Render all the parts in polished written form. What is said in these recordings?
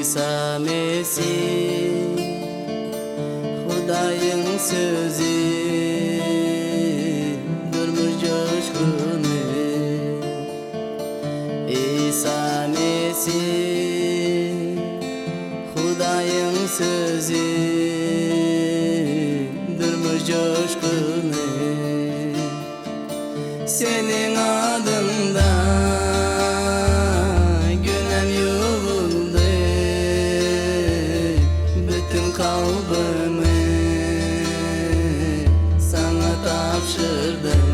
Isa Mesih Hudaýyň sözi Durmuş joşguny Isa Mesih Hudaýyň sözi Durmuş joşguny Seniň adyňda günäm ýuwuldy, Bütin kalbymy Saňa tabşyrdym.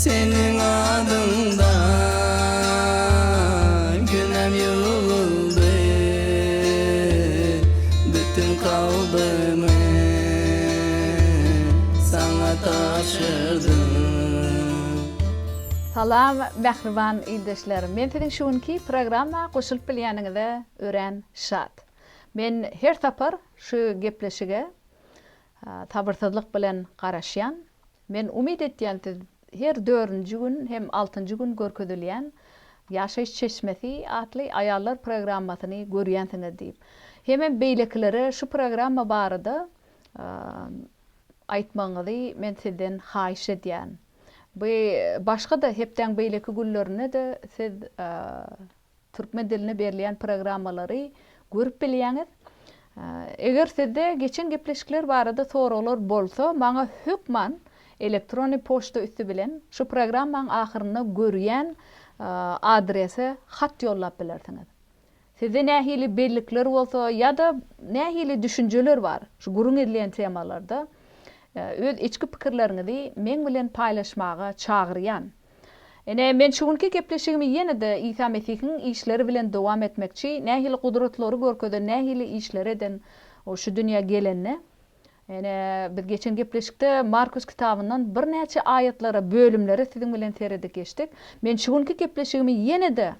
Seniň adyňda günäm ýuwuldy, Bütin kalbymy Saňa tabşyrdym. Salam mähriban ildeşler! Men siziň şu günki programma goşulyp bilýäniňize örän şat. Men her sapar şu gepleşige sabyrsyzlyk bilen garaşýan. Men umyt etýän siz her dördünji gün hem altynjy gün görkezilýän Ýaşaýyş çeşmesi atly aýallar programmasyny görýänsiňiz diýip. Hemem beýlekilere şu programma barada aýtmagyňyzy men sizden haýyş edýän. Bu başga-da hepdäň beýleki günlerinde-de siz türkmen dilinde berilýän programmalary görüp bilýäňiz. Eger sizde geçen gepleşikler barada soraglar bolsa, maňa hökman elektrony poçta üsti bilen şu programmaň ahyrynda görýän adrese hat ýollap bilersiňiz. Sizde nähili bellikler bolsa ýa-da nähili düşünjeler bar şu gürrüň edilýän temalarda öz içki pikirleriňizi meň bilen paýlaşmaga çagyrýan. Ine, men şu günki gepleşigimi ýene-de Isa Mesihiň işleri bilen dowam etmekçi, nähili gudratlary görkezen, nähili işleri eden O şu dünýä gelende. Ine, biz geçen gepleşikde Markus kitabyndan birnäçe aýatlara, bölümlere siziň bilen seredip geçdik. Men şu günki gepleşigimi ýene-de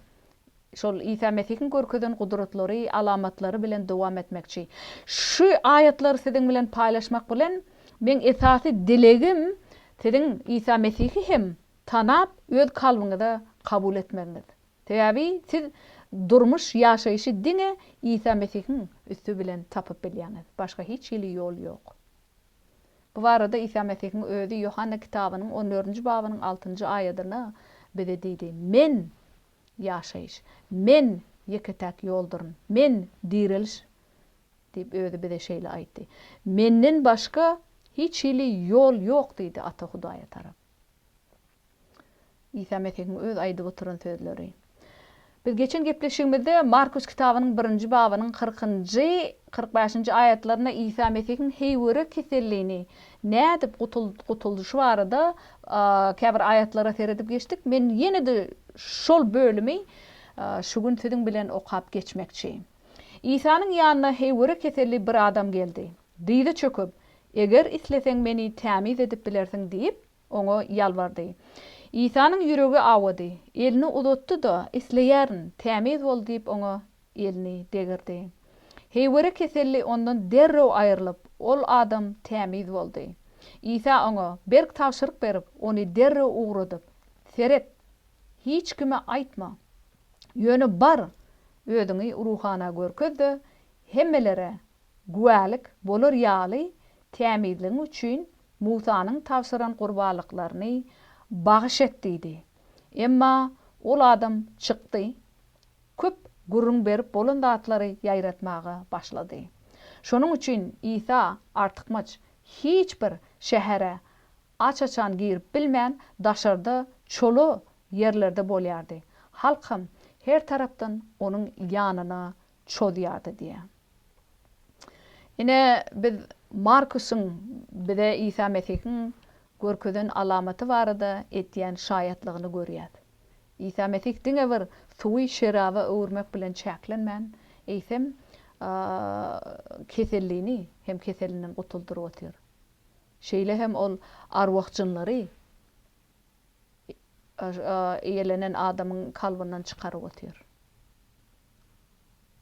Şol Isa Mesihiň görkezen gudratlary, alamatlary bilen dowam etmekçi. Şu aýatlary siziň bilen paýlaşmak bilen, meň esasy dilegim siziň Isa Mesihi hem tanap, öz kalbyňyza kabul etmegiňiz. Sebäbi siz durmuş, ýaşaýşy diňe Isa Mesihiň üsti bilen tapyp bilýäňiz. Başga hiç hili ýol ýok. Bu barada Isa Mesihiň özi Ýohanna kitabynyň on dördünji babynyň altynjy aýadynda bize diýdi, Men, ýaşaýyş. Men, ýeke-täk ýolduryn. Men, direliş diýip özi bize şeýle aýtdy. Menden başga hiç hili ýol ýok diýdi Ata Hudaýa tarap. Isa Mesihiň öz aýdyp oturan sözleri. Biz geçen gepleşigimizde Markus kitabynyň birinji babynyň kyrkynjy, 45-nji aýatlarynda Isa Mesihiň heýwere kesellini nädip gutuldyşy barada käbir aýatlara seredip geçdik. Men ýene-de şol bölümi şu gün siziň bilen okap geçmekçi. Isanyň ýanyna heýwere keselli bir adam geldi. Dyzy çöküp, Eger isleseň meni tämiz edip bilersiň diýip, oňa ýalbardy. Isanyň ýüregi awady. Elini uzatdy-da, Isleýärin, tämiz bol diýip oňa elini degirdi. Heýwere keselli ondan derrew aýrylyp, ol adam tämiz boldy. Isa oňa berk tabşyryk berip, ony derrew ugradyp, Seret, hiç kime aýtma. Ýöne bar, özüňi ruhana görkez-de, hemmelere güwälik bolar ýaly tämizligiň üçin Musanyň tabşyran gurbanlyklaryny bagyş et diýdi. Emma ol adam çykdy, köp gürrüň berip bolan zatlary ýaýratmaga başlady. Şonuň üçin Isa artykmaç hiç bir şähere aç-açan girip bilmän, daşarda çola ýerlerde bolýardy. Halk hem her tarapdan onuň ýanyna çozýardy diýýär. Ine, biz Markusyň bize Isa Mesihiň görkezen alamaty barada edýän şaýatlygyny görýäs. Isa Mesih diňe bir suwy şeraba öwürmek bilen çäklenmän, eýsem, kesellini hem keselinden gutuldyryp otyr. Şeýle hem ol arwah-jynlary eýelenen adamyň kalbyndan çykaryp otyr.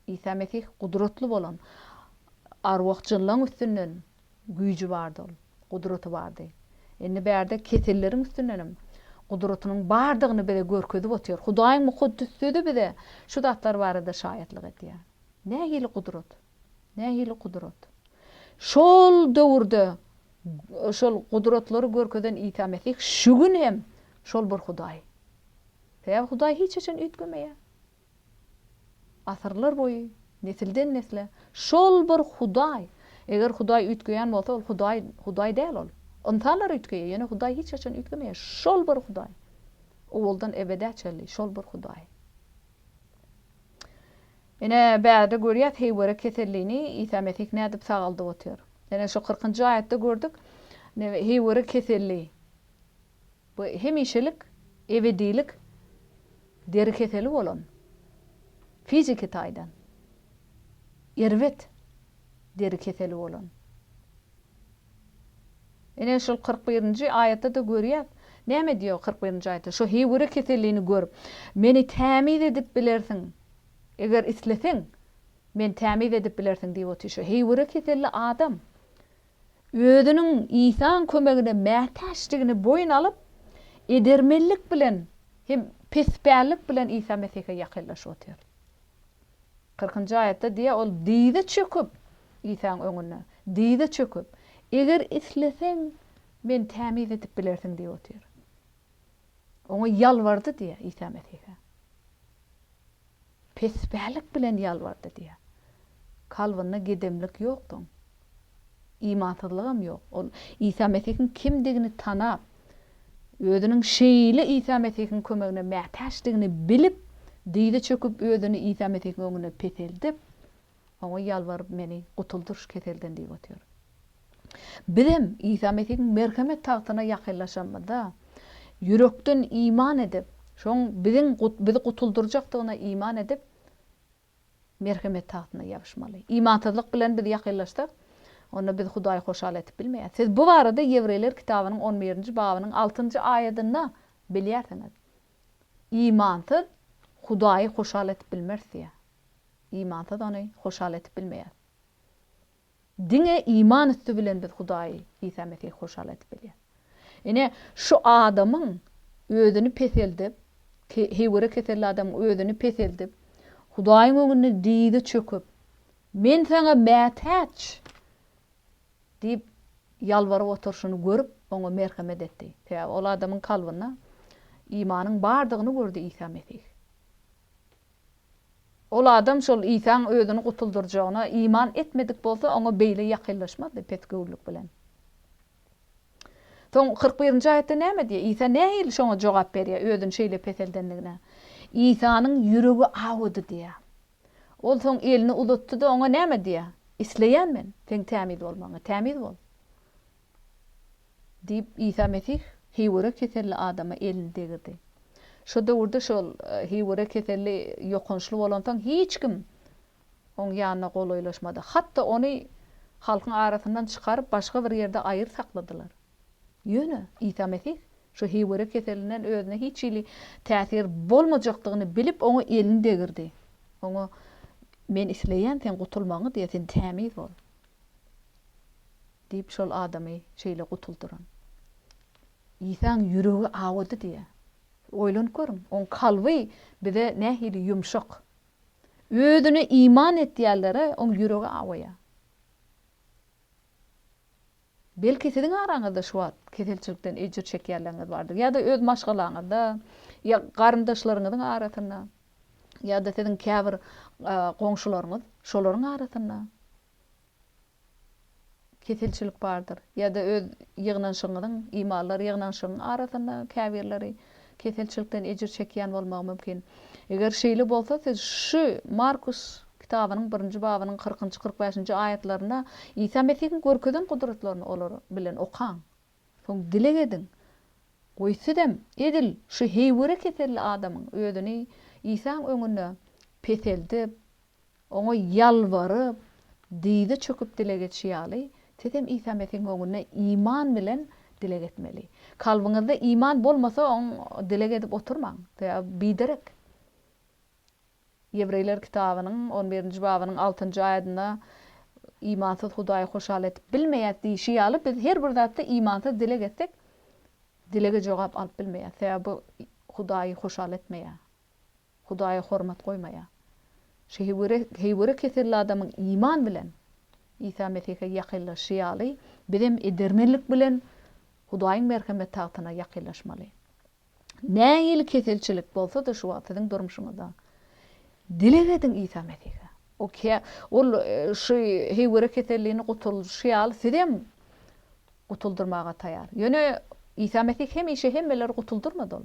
Isa Mesih gudratly bolan arwah-jynlaň üstünden güýji bardy ol, gudraty bardy. Indi bärde keselleriň üstündenem. gudratynyň bardygyny bize görkezip otyr. Hudaýyň Mukaddes Sözi bize şu zatlar barada şaýatlyk edýär. Nähili gudrat! Nähili gudrat! Şol döwürde şol gudratlary görkezen Isa Mesih şu gün hem şol bir Hudaý. Sebäbi Hudaý hiç haçan üýtgemeýär. Asyrlar boýy, nesilden-nesle şol bir Hudaý. Eger Hudaý üýtgeýän bolsa, ol Hudaý, Hudaý däl ol. Ynsanlar üýtgeýär, ýöne Hudaý hiç haçan üýtgemeýär. Şol bir Hudaý. Owaldan ebedä çenli şol bir Hudaý. Ine, bärde görýäs heýwere kesellini Isa Mesih nädip sagaldyp otyr. Ine, şu kyrkynjy aýatda gördük, heýwere keselli. Bu hemişelik, ebedilik deri keseli bolan, fiziki taýdan erbet deri keseli bolan. Ine, şol 41-nji aýatda-da görýäs. Näme diýýär 41-nji aýatda? Şo heýwere kesellini görüp, Meni tämiz edip bilersiň, eger isleseň, meni tämiz edip bilersiň diýip otyr. Şo heýwere keselli adam. Özüniň Isaň kömegine mätäçdigini boýun alyp, edermenlik bilen hem pespällik bilen Isa Mesihe ýakynlaşyp otyr. Kyrkynjy aýatda diýýär, ol dyza çöküp, Isaň öňünde, dyza çöküp, Eger isleseň, meni tämiz edip bilersiň diýip otyr. Oňa ýalbardy diýýär Isa Mesihe. Pespälik bilen ýalbardy diýýär. Kalbynda gedemlik ýokdy oň. Imansyzlygam ýok. Ol Isa Mesihiň kimdigini tanap, özüniň şeýle Isa Mesihiň kömegine mätäçdigini bilip, dyza çöküp özüni Isa Mesihiň öňünde peseldip, Oňa ýalbaryp meni gutuldyr şu keselden diýip otyr. Bizem Isa Mesihiň merhemet tagtyna ýakynlaşanymyzda, ýürekden iman edip, şoň biziň bizi gutuldyrjakdygyna iman edip, merhemet tagtyna ýapyşmaly. Imansyzlyk bilen biz ýakynlaşsak, onda biz Hudaýy hoşal edip bilmeýäris. Siz bu barada Ýewreýler kitabynyň on birinji babynyň altynjy aýadynda bilýärsiňiz. Imansyz Hudaýy hoşal edip bilmeris diýýär. Imansyz ony hoşal edip bilmeýäris. Diňe iman üsti bilen biz Hudaýy, Isa Mesihi hoşal edip bilýäris. Ine, şu adamyň özüni peseldip, heýwere keselli adamyň özüni peseldip, Hudaýyň öňünde dyzy çöküp, Men saňa mätäç! diýip ýalbaryp oturyşyny görüp, oňa merhemet etdi. Sebäbi ol adamyň kalbynda imanyň bardygyny gördi Isa Mesih. Ol adam şol Isaň özüni gutuldyrjagyna iman etmedik bolsa, oňa beýle ýakynlaşmazdy pesgöwünlik bilen. Soň 41-nji aýatda näme diýýär? Isa nähili şoňa jogap berýär, özüni şeýle peseldendigine? Isanyň ýüregi awady diýýär. Ol soň elini uzatdy-da, oňa näme diýýär? Isleýän men, seň tämiz bolmagyňy, tämiz bol. Diýip, Isa Mesih heýwere keselli adama elini degirdi. Şo döwürde şol heýwere keselli ýokançly bolansoň, hiç kim Oň ýanyna golaýlaşmady. Hat-da ony halkyň arasyndan çykaryp, başga bir ýerde aýry sakladylar. Ýöne Isa Mesih şu heýwere keselinden özüne hiç hili täsir bolmajakdygyny bilip, oňa elini degirdi. Oňa, Men isleýän seň gutulmagyňy diýýär, sen tämiz bol. Diýip, şol adamy şeýle gutuldyran. Isaň ýüregi awady diýýär. Oýlanyp görüň, oň kalby bize nähili ýumşak. Özüne iman etýänlere oň ýüregi awaýar. Belki siziň araňyzda şu wagt keselçilikden ejir çekýänleriňiz bardyr ýa-da öz maşgalaňyzda, ýa garyndaşlaryňyzyň arasynda, ýa-da siziň käbir goňşularyňyz, şolaryň arasynda. Keselçilik bardyr. Ýa-da öz ýygnanyşygyňyzyň, imanlar ýygnanyşygyň arasynda käbirleri keselçilikden ejir çekýän bolmagy mümkin. Eger şeýle bolsa, siz şu Markus kitabynyň birinji babynyň kyrkynjy, 45-nji aýatlarynda Isa Mesihiň görkezen gudratlaryny olar bilen okaň. Soň dileg ediň. Goý, sizem edil şu heýwere keselli adamyň özüni Isaň öňünde peseldip, Oňa ýalbaryp, dyza çöküp dileg etşi ýaly, sizem Isa Mesihiň öňünde iman bilen dileg etmeli. Kalbyňyzda iman bolmasa, oň dileg edip oturmaň. Sebäbi biderek. Ýewreýler kitabynyň on birinji babynyň altynjy aýadynda Imansyz Hudaýy hoşal edip bilmeýäs diýşi ýaly, biz her bir zatda imansyz dileg etsek, Dilege jogap alyp bilmeýär. Sebäbi bu Hudaýy hoşal etmeýär. Hudaýa hormat goýmaýar. Şu heýwere, heýwere keselli adamyň iman bilen Isa Mesihe ýakynlaşşy ýaly, bizem edermenlik bilen Hudaýyň merhemet tagtyna ýakynlaşmaly. Nähili keselçilik bolsa-da şu wagt siziň durmuşyňyzda, dileg ediň Isa Mesihe. O kä, ol şu heýwere kesellini gutulyşy ýaly sizem gutuldyrmaga taýar. Ýöne Isa Mesih hemişe hemmeleri gutuldyrmady ol.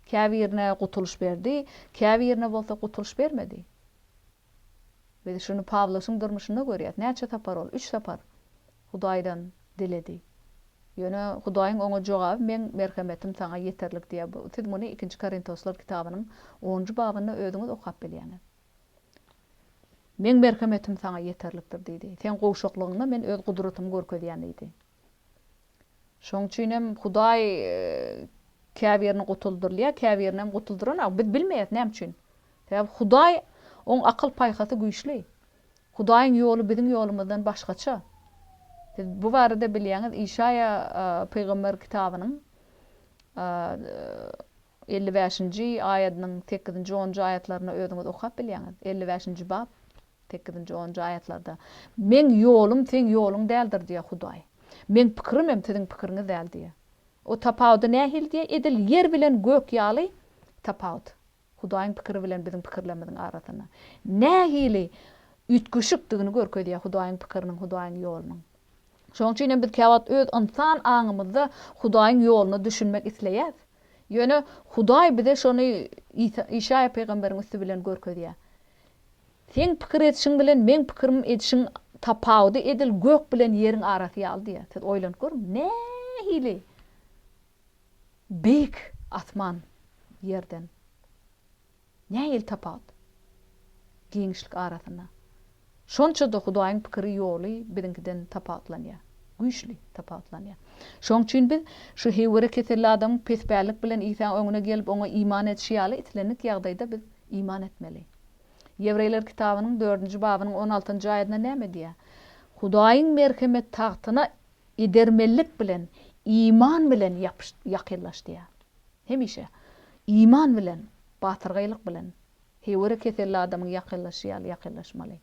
Käbirine gutulyş berdi, käbirine bolsa gutulyş bermedi. Biz şuny Pawlusyň durmuşynda görýäs. Näçe sapar ol? Üç sapar Hudaýdan diledi. Ýöne Hudaýyň oňa jogaby Meň merhemetim saňa ýeterlik diýýär. Siz muny Ikinji Korintoslar kitabynyň onunjy babynda özüňiz okap bilýäňiz. Meň merhemetim saňa ýeterlikdir diýdi. Seň gowşaklygyňda men öz gudratymy görkezýän diýdi. Şoň üçin hem Hudaý käbirini gutuldyrylýar, käbirini hem gutuldyranok. Biz bilmeýäs näme üçin. Sebäbi Hudaý oň akyl-paýhasy güýçli. Hudaýyň ýoly biziň ýolumyzdan başgaça. Siz bu barada bilýäňiz, Işaýa pygamber kitabynyň 55-nji aýadynyň sekizinji, onunjy aýatlarynda özüňiz okap bilýäňiz. 55-nji bap, sekizinji, onunjy aýatlarda. Meň ýolum seň ýoluň däldir diýýär Hudaý. Meň pikirim hem siziň pikiriňiz däl diýýär. O tapawudy nähili diýýär? Edil ýer bilen gök ýaly tapawut. Hudaýyň pikiri bilen biziň pikirlerimiziň arasynda. Nähili üýtgeşikdigini görkezýär Hudaýyň pikiriniň, Hudaýyň ýolunyň. Şonuň üçin hem biz käwagt öz ynsan aňymyzda Hudaýyň ýoluna düşünmek isleýäris. Ýöne Hudaý bize şony Işaýa pygamberiň üsti bilen görkezýär. Seň pikir edişiň bilen meň pikirim edişiň tapawudy edil gök bilen ýeriň arasy ýaly diýýär. Siz oýlanyp görüň, nähili beýik asman ýerden. Nähili tapawut? Giňişlik arasynda. Şonça-da Hudaýyň pikiri, ýoly biziňkiden tapawutlanýar. Güýçli tapawutlanýar. Şonuň üçin biz şu heýwere keselli adamyň pespällik bilen Isaň öňüne gelip, oňa iman edişi ýaly, islendik ýagdaýda biz iman etmeli. Ýewreýler kitabynyň dördünji babynyň on altynjy aýadynda näme diýýär? Hudaýyň merhemet tagtyna edermenlik bilen, iman bilen ýapyş, ýakynlaş diýýär. Hemişe iman bilen, batyrgaýlyk bilen, heýwere keselli adamyň ýakynlaşy ýaly ýakynlaşmaly.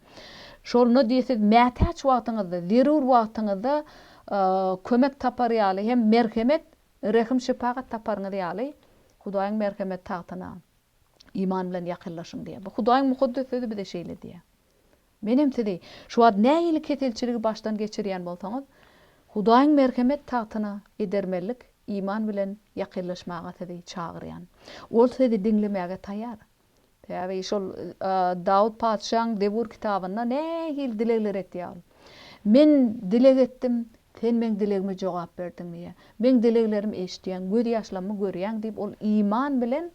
Şonda diýe siz mätäç wagtyňyzda, zerur wagtyňyzda kömek tapar ýaly hem merhemet, rehim-şepagat taparyňyz ýaly Hudaýyň merhemet tagtyna iman bilen ýakynlaşyň diýýär. Bu Hudaýyň mukaddes sözi bize şeýle diýýär. Menem sizi, şu wagt nähili keselçiligi başdan geçirýän bolsaňyz, Hudaýyň merhemet tagtyna edermenlik, iman bilen ýakynlaşmaga sizi çagyrýan. Ol sizi diňlemäge taýýar. Sebäbi şol Dawut patyşaň Zebur kitabynda nähili dilegler etýär ol. Men dileg etdim, Sen meň dilegime jogap berdiň diýýär. Meň dileglerimi eşidýäň, gözýaşlarymy görýäň diýip, ol iman bilen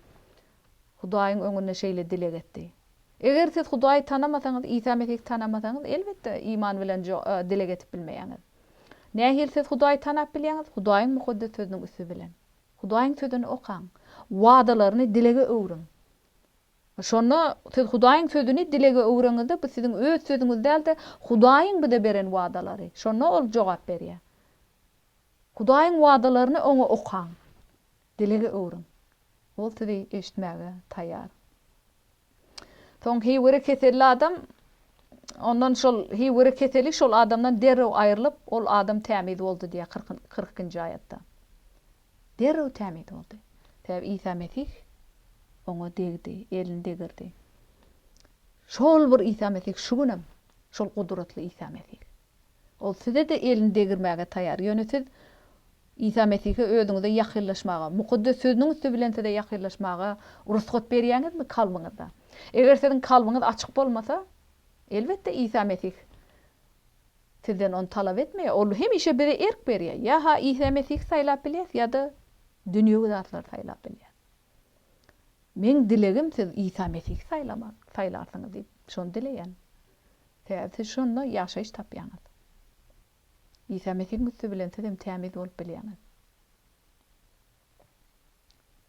Hudaýyň öňünde şeýle dileg etdi. Eger siz Hudaýy tanamasaňyz, Isa Mesihi tanamasaňyz, elbetde, iman bilen dileg edip bilmeýäňiz. Nähili siz Hudaýy tanap bilýäňiz? Hudaýyň Mukaddes Sözüniň üsti bilen. Hudaýyň Sözüni okaň. Wadalaryny dilege öwrüň. Şonda siz Hudaýyň Sözüni dilege öwreňizde, bu siziň öz sözüňiz däl-de, Hudaýyň bize beren wadalary. Şonda Ol jogap berýär. Hudaýyň wadalaryny Oňa okaň. Dilege öwrüň. Ol sizi eşitmäge taýýar. Soň heýwere keselli adam ondan şol heýwere keseli şol adamdan derrew aýrylyp, ol adam tämiz boldy diýýär 42-nji aýatda. Derrew tämiz boldy. Sebäbi Isa Mesih oňa degdi, elini degirdi. Şol bir Isa Mesih şu günem şol gudratly Isa Mesih. Ol size-de elini degirmäge taýýar. Ýöne siz Isa Mesihe özüňize ýakynlaşmaga, Mukaddes Sözüniň üsti bilen size ýakynlaşmaga rugsat berýäňizmi kalbyňyzda? Eger siziň kalbyňyz açyk bolmasa, elbetde Isa Mesih sizden ony talap etmeýär. Ol hemişe bize erk berýär. Ýa-ha Isa Mesihi saýlap bilýäs, ýa-da dünýewi zatlary saýlap bilýäs. Meň dilegim siz Isa Mesihi saýlamak, saýlarsyňyz diýip, şony dileýän. Sebäbi siz şonda ýaşaýyş tapýaňyz. Isa Mesihiň üsti bilen siz hem tämiz bolup bilýäňiz.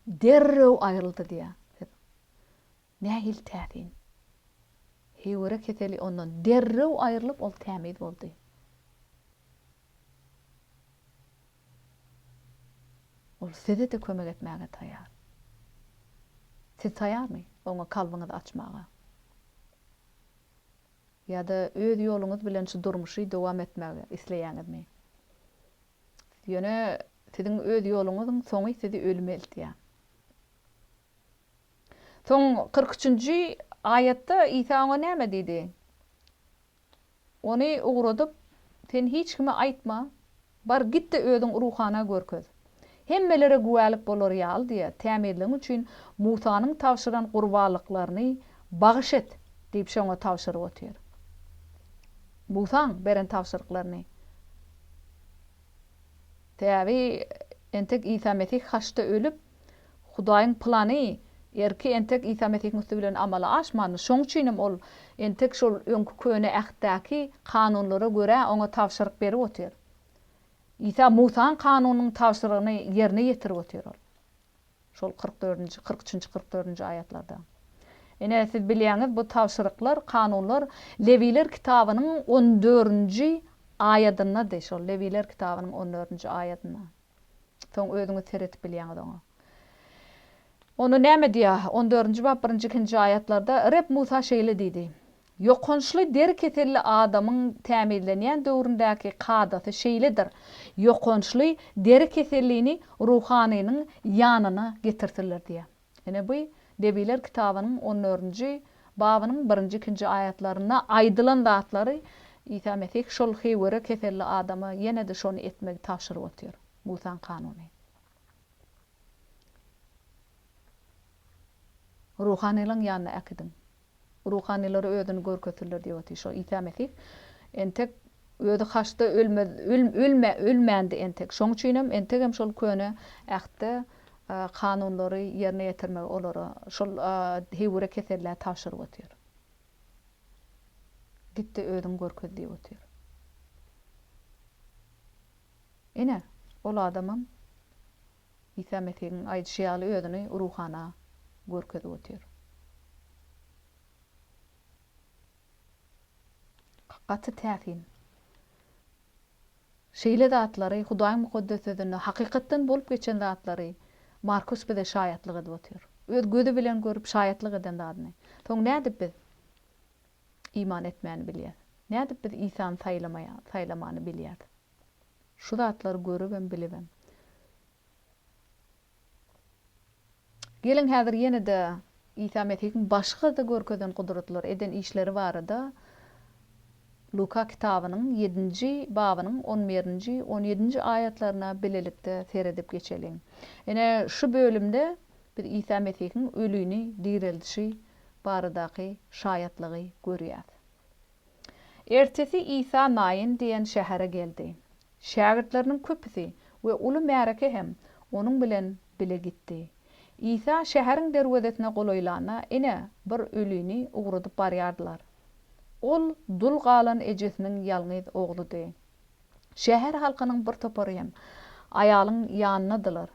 Derrew aýryldy diýýär. Siz nähili täsin. Heýwere keseli ondan derrew aýrylyp, ol tämiz boldy. Ol size-de kömek etmäge taýýar. Siz taýýarmy Oňa kalbyňyzy açmaga? Ýa-da öz ýoluňyz bilen şu durmuşy dowam etmegi isleýäňizmi? Ýöne siziň öz ýoluňyzyň soňy sizi ölüme eltýär. Soň 43-nji aýatda Isa oňa näme diýdi? Ony ugradyp, Sen hiç kime aýtma, bar git-de özüň ruhana görkez. Hemmelere güwälik bolar ýaly diýe, tämizligiň üçin Musanyň tabşyran gurbanlyklaryny bagyş et diýip şoňa tabşyryp otyr. Musaň beren tabşyryklaryny. Sebäbi entek Isa Mesih haçda ölüp, Hudaýyň plany, erki entek Isa Mesihiň üsti bilen amala aşmandy. Şoň üçinem ol entek şol öňki Köne Ähtdäki kanunlara görä oňa tabşyryk berip otyr. Isa Musaň kanunynyň tabşyrygyny ýerine ýetirip otyr ol. Şol 40 dördünji, 43-nji, 44-nji aýatlarda. Ine, siz bilýäňiz, bu tabşyryklar, kanunlar Lewiler kitabynyň on dördünji aýadyndady, şol Lewiler kitabynyň on dördünji aýadynda. Soň özüňiz seredip bilýäňiz oňa. Onda näme diýýär? On dördünji bap birinji, ikinji aýatlarda Reb Musa şeýle diýdi, Ýokançly deri keselli adamyň tämizlenýän döwründäki kadasy şeýledir, ýokançly deri kesellini ruhanynyň ýanyna getirsinler diýýär. Ine bu Lewiler kitabynyň on dördünji babynyň birinji, ikinji aýatlarynda aýdylan zatlary Isa Mesih şol heýwere keselli adama ýene-de şony etmegi tabşyryp otyr. Musaň kanuny. Ruhanylaryň ýanyna äkidiň. Ruhanylara özüni görkezsinler diýip otyr. Şo Isa Mesih entek özi haçda ölmez, ölme, ölmändi entek. Şoň üçinem entegem şol köne ähtde kanunlary ýerine ýetirmegi olara şol heýwere kesellä tabşyryp otyr. Git-de özüňi görkez diýip otyr. Ine, ol adamam Isa Mesihiň aýdyşy ýaly özüni ruhana görkezip otyr. Gaty täsin. Şeýle zatlary Hudaýyň Mukaddes Sözünde hakykatdan bolup geçen zatlary Markus bize şaýatlyk edip otyr. Öz gözi bilen görüp şaýatlyk eden zadyny. Soň nädip biz iman etmäni bilýäs? Nädip biz Isany saýlamaýa, saýlamany bilýäs? Şu zatlary görübem, bilibem. Geliň, häzir ýene-de Isa Mesihiň başga-da görkezen gudratlary, eden işleri barada Luka kitabynyň ýedinji babynyň on birinji, on ýedinji aýatlaryna bilelikde seredip geçeliň. Ine, şu bölümde biz Isa Mesihiň ölini direldişi baradaky şaýatlygy görýäris. Ertesi Isa Nain diýen şähere geldi. Şägirtleriniň köpüsi we uly märeke hem Onuň bilen bile gitdi. Isa şäheriň derwezesine golaýlanda, ine, bir ölini ugradyp barýardylar. Ol dul galan ejesiniň ýalňyz ogludy. Şäher halkynyň bir topary hem aýalyň ýanyndadylar.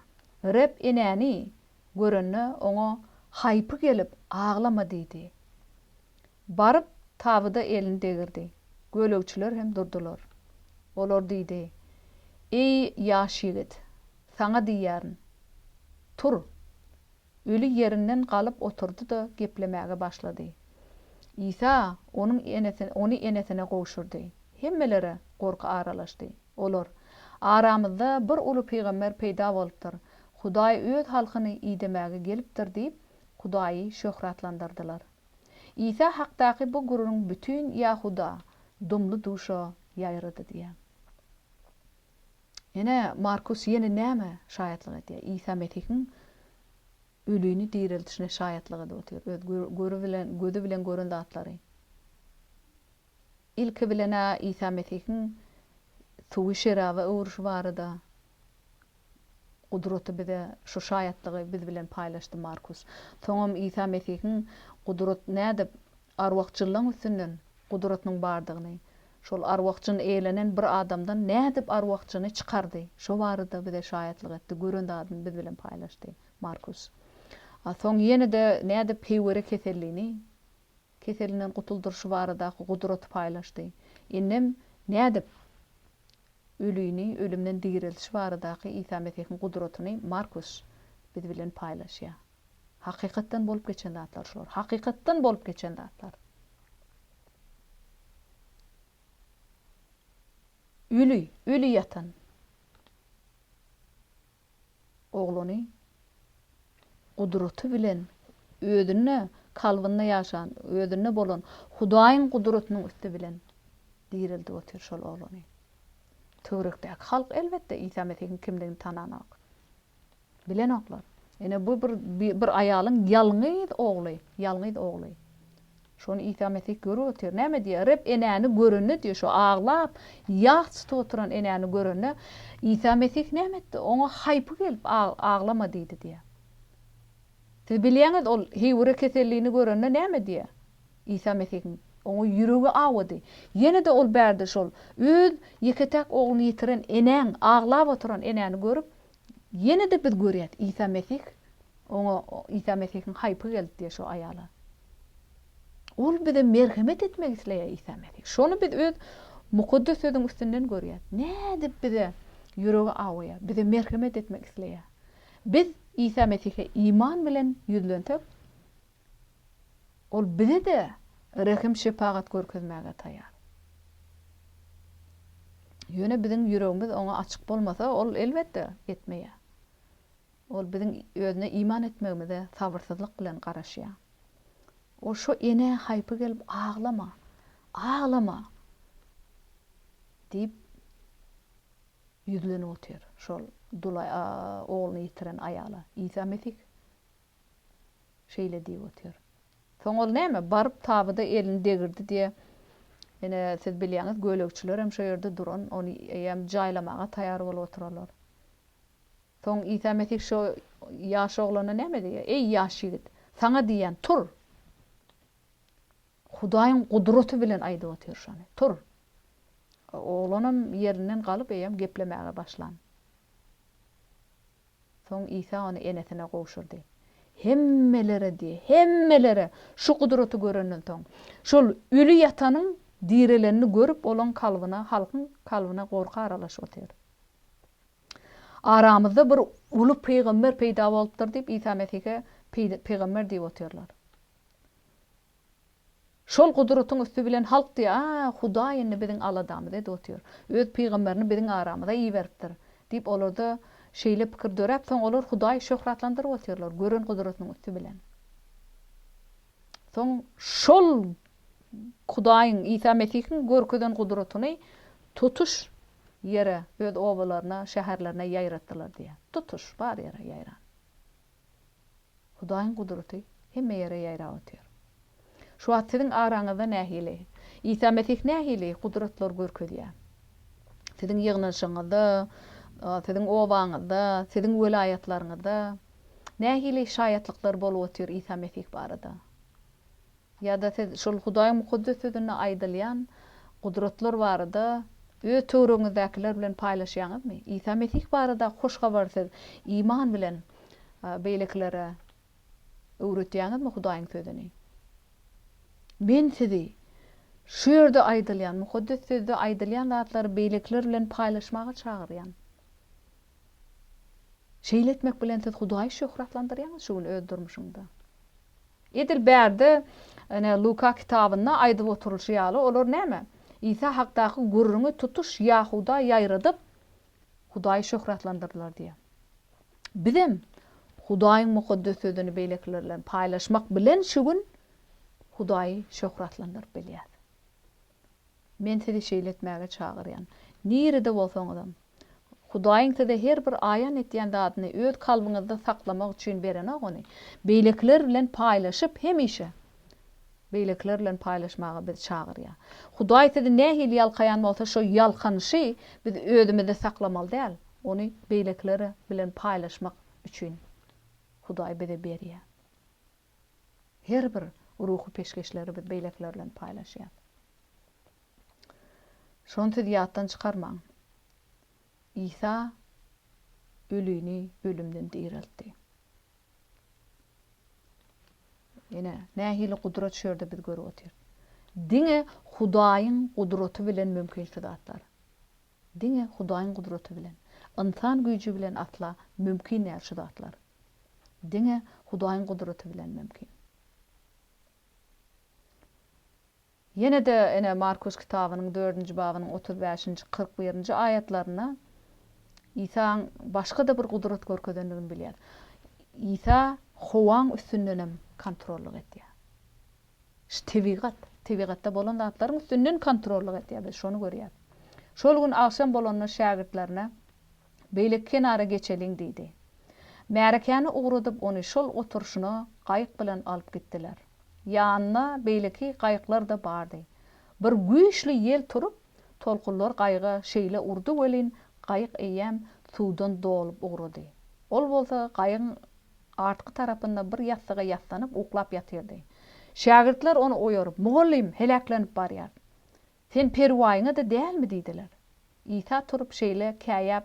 Reb enäni görende, oňa haýpy gelip, Aglama diýdi. Baryp, tabyda elini degirdi. Gölegçiler hem durdular. Olar diýdi, Eý, ýaş ýigit, saňa diýýärin, tur! Öli ýerinden galyp oturdy-da, geplemäge başlady. Isa onuň enesine, ony enesine gowşurdy. Hemmelere gorky aralaşdy. Olar, Aramyzda bir uly pygamber peýda bolupdyr. Hudaý öz halkyny idemäge gelipdir diýip, Hudaýy şöhratlandyrdylar. Isa hakdaky bu gürrüň bütin Ýahuda dumly-duşa ýaýrady diýýär. Ine, Markus ýene nämä şaýatlyk edýär? Isa Mesihiň ölini direldişine şaýatlyk edip otyr, öz göri bilen, gözi bilen gören zatlary. Ilki bilen-ä Isa Mesihiň suwy şeraba öwrüşi barada Gudraty bize şu şaýatlygy biz bilen paýlaşdy Markus. Soňam Isa Mesihiň gudrat nädip arwah-jynlaň üstünden gudratynyň bardygyny, şol arwah-jyn eýlenen bir adamdan nädip arwah-jyny çykardy, şo barada bize şaýatlyk etdi, gören zadyny biz bilen paýlaşdy Markus. A soň ýene-de nädip heýwere kesellini keselinden gutuldyryşy baradaky gudraty paýlaşdy. Indem nädip? Ölini ölümden direltişi baradaky Isa Mesihiň gudratyny Markus biz bilen paýlaşýar. Hakykatdan bolup geçen zatlar şular. Hakykatdan bolup geçen zatlar. Öli, öli ýatan oglany gudraty bilen özünde, kalbynda ýaşan, özünde bolan Hudaýyň gudratynyň üsti bilen direldip otyr şol oglany. Töwerekdäki halk elbetde Isa Mesihiň kimdigini tananok. Bilenoklar. Ine bu bir bir aýalyň ýalňyz ogly, ýalňyz ogly. Şony Isa Mesih görüp otyr. Näme diýýär? Reb enäni görende diýýär, şo aglap, ýag çytyp oturan enäni görende, Isa Mesih näme etdi? Oňa haýpy gelip, aglama diýdi diýýär. Siz bilýäňiz, ol heýwere kesellini görende näme diýýär? Isa Mesihiň oňa ýüregi awady. Ýene-de ol bärde şol öz ýeke-täk ogluny ýitiren enäň, aglap oturan enäni görüp, ýene-de biz görýäs, Isa Mesih oňa, Isa Mesihiň haýpy geldi diýýär şo aýala. Ol bize merhemet etmek isleýär Isa Mesih. Şony biz öz Mukaddes Sözüň üstünden görýäs. Nädip bize ýüregi awaýar, bize merhemet etmek isleýär. Biz Isa Mesihe iman bilen ýüzlensek, Ol bize-de rehim-şepagat görkezmäge taýýar. Ýöne biziň ýüregimiz oňa açyk bolmasa, ol, elbetde, etmeýär. Ol biziň özüne iman etmegimize sabyrsyzlyk bilen garaşýar. Ol şo enä haýpy gelip, Aglama! Aglama! diýip ýüzlenip otyr şol dul ogluny ýitiren aýala. Isa Mesih Şeýle diýip otyr. Soň ol näme, baryp tabyda elini degirdi diýe. Ine, siz bilýäňiz, gölegçiler hem şo ýerde duran, ony eýýäm jaýlamaga taýýar bolup oturanlar. Soň Isa Mesih şo ýaş oglana näme diýýär? Eý, ýaş ýigit, saňa diýýän, tur! Hudaýyň gudraty bilen aýdyp otyr şony. Tur! Oglanam ýerinden galyp, eýýäm geplemäge başlan. Soň Isa ony enesine gowşurdy. Hemmelere diý, hemmelere şu gudraty görenden soň, şol öli ýatanyň direlenini görüp, olaň kalbyna, halkyň kalbyna gorky aralaşyp otyr. Aramyzda bir uly pygamber peýda bolupdyr diýip, Isa Mesihe pygamber diýip otyrlar. Şol gudratyň üsti bilen halk diýýär, A, Hudaý indi biziň aladamyzy edip otyr. Öz pygamberini biziň aramyza iberipdir. Diýip, olarda şeýle pikir döräp, soň olar Hudaýy şöhratlandyryp otyrlar, gören gudratynyň üsti bilen. Soň şol Hudaýyň, Isa Mesihiň görkezen gudratyny tutuş ýere, öz obalaryna, şäherlerine ýaýratdylar diýýär. Tutuş, bar ýere ýaýran. Hudaýyň gudraty hemme ýere ýaýrap otyr. Şu wagt siziň araňyzda nähili? Isa Mesih nähili gudratlar görkezýär? Siziň ýygnanyşygyňyzda, siziň obaňyzda, siziň welaýatlaryňyzda nähili şaýatlyklar bolup otyr Isa Mesih barada? Ýa-da siz şol Hudaýyň Mukaddes Sözünde aýdylýan gudratlar barada öz töweregiňizdäkiler bilen paýlaşýaňyzmy? Isa Mesih baradaky hoş habary siz iman bilen beýlekilere öwretýäňizmi Hudaýyň Sözüni? Men sizi şu ýerde aýdylýan, Mukaddes Sözde aýdylýan zatlary beýlekiler bilen paýlaşmaga çagyrýan. Şeýle etmek bilen siz Hudaýy şöhratlandyrýaňyz şu gün öz durmuşyňda. Edil bärde, ine, Luka kitabynda aýdyp oturylyşy ýaly, olar näme? Isa hakdaky gürrüňi tutuş Ýahuda ýaýradyp, Hudaýy şöhratlandyrdylar diýýär. Bizem Hudaýyň Mukaddes Sözüni beýlekiler bilen paýlaşmak bilen şu gün Hudaýy şöhratlandyryp bilýäris. Men sizi şeýle etmäge çagyrýan. Nirede bolsaňyzam, Hudaýyň size her bir aýan etýän zadyny öz kalbyňyzda saklamak üçin berenok ony. Beýlekiler bilen paýlaşyp hemişe beýlekiler bilen paýlaşmaga bizi çagyrýar. Hudaý sizi nähili ýalkaýan bolsa şo ýalkanyşy biz özümizde saklamaly däl, ony beýlekiler bilen paýlaşmak üçin Hudaý bize berýär. Her bir ruhy peşgeşleri biz beýlekiler bilen paýlaşýas. Şony siz ýatdan çykarmaň. Isa ölini ölümden direltdi. Ine, nähili gudrat şu ýerde biz görüp otyrys. Diňe Hudaýyň gudraty bilen mümkin şu zatlar. Diňe Hudaýyň gudraty bilen. Ynsan güýji bilen asla mümkin däl şu zatlar. Diňe Hudaýyň gudraty bilen mümkin. Ýene-de ine Markus kitabynyň dördünji babynyň 35-nji, 41-nji aýatlarynda Isaň başga-da bir gudrat görkezendigini bilýäris. Isa howaň üstündenem kontrollyk edýär. Şu tebigat, tebigatda bolan zatlaryň üstünden kontrollyk edýär, biz şony görýäris. Şol gün agşam bolanda şägirtlerine, Beýleki kenara geçeliň diýdi. Märekäni ugradyp, ony şol oturyşyna gaýyk bilen alyp gitdiler. Ýanynda beýleki gaýyklar-da bardy. Bir güýçli ýel turup, tolkunlar gaýyga şeýle urdy welin, gaýyk eýýäm suwdan dolup ugrady. Ol bolsa gaýygyň artky tarapynda bir ýassyga ýassanyp uklap ýatyrdy. Şägirtler ony oýaryp, Mugallym, heläklenip barýas. Sen perwaýyňa-da dälmi? diýdiler. Isa turup şeýle käýäp,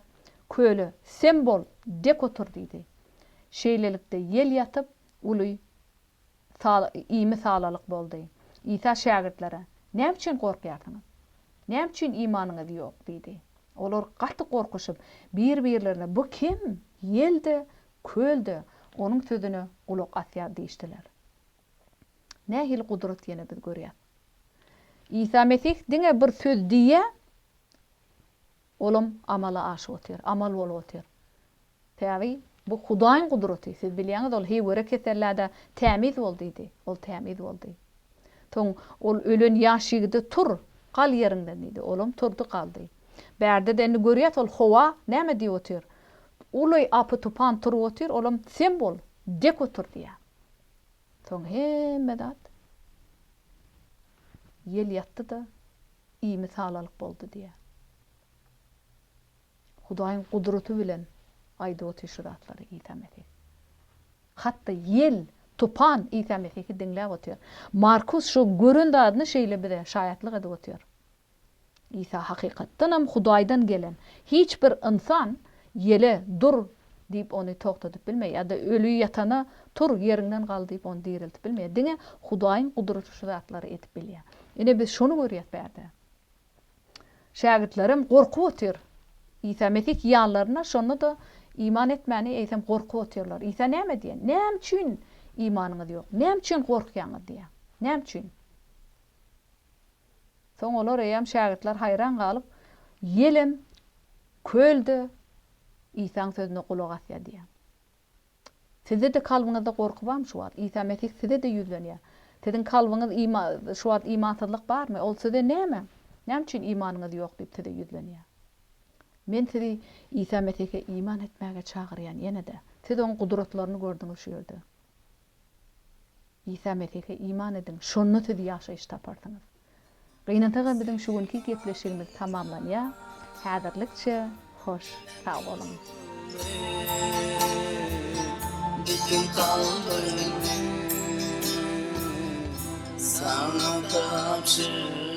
köle, Sem bol, dek otur diýdi. Şeýlelikde, ýel ýatyp, uly imi-salalyk boldy. Isa şägirtlere, Näme üçin gorkýarsyňyz? Näme üçin imanyňyz ýok? diýdi. Olar gaty gorkuşyp, bir-birlerine, Bu kim? Ýel-de, köl-de Onuň sözüne gulak asýar diýişdiler. Nähili gudrat ýene biz görýäs. Isa Mesih diňe bir söz diýýär, olam amala aşyp otyr, amal bolup otyr. Sebäbi bu Hudaýyň gudraty. Siz bilýäňiz, ol heýwere kesellä-de tämiz bol diýdi. Ol tämiz boldy. Soň ol ölen ýaş ýigide tur, gal ýeriňden diýdi. Olam turdy, galdy. Bärde-de indi görýäs, ol howa näme diýip otyr? Uly apy-tupan turup otyr, olam sem bol, dek otur diýýär. Soň hemme zat ýel ýatdy-da, imi-salalyk boldy diýýär. Hudaýyň gudraty bilen aýdyp otyr şu zatlary Isa Mesih. Hatda ýel, tupan Isa Mesihi diňläp otyr. Markus şu gören zadyny şeýle bize şaýatlyk edip otyr. Isa hakykatdanam Hudaýdan gelen. Hiç bir ynsan ýele dur diýip ony togtadyp bilmeýär ýa-da öli ýatana tur, ýeriňden gal diýip ony direltip bilmeýär. Diňe Hudaýyň gudraty şu zatlary edip bilýär. Ine biz şony görýäs bärde. Şägirtlerem gorkup otyr. Isa Mesih ýanlarynda, şonda-da iman etmäni eýsem gorkup otyrlar. Isa näme diýen? Näme üçin imanyňyz ýok? Näme üçin gorkýaňyz diýýär. Näme üçin? Soň olar eýýäm şägirtler haýran galyp, ýelem, köl-de Isaň sözüne gulak asýar diýýär. Sizde-de kalbyňyzda gorky barmy şu wagt? Isa Mesih size-de ýüzlenýär. Siziň kalbyňyz ima şu wagt imansyzlyk barmy? Ol size näme? Näme üçin imanyňyz ýok diýip size ýüzlenýär. Men sizi Isa Mesihe iman etmäge çagyrýan ýene-de. Siz Oň gudratlaryny gördüňiz şu ýerde. Isa Mesihe iman ediň, şonda siz ýaşaýyş taparsyňyz. Gynansagam biziň şu günki gepleşigimiz tamamlanýar. Häzirlikçe hoş sag boluň. Bütün kalbymy saňa tabşyrdym.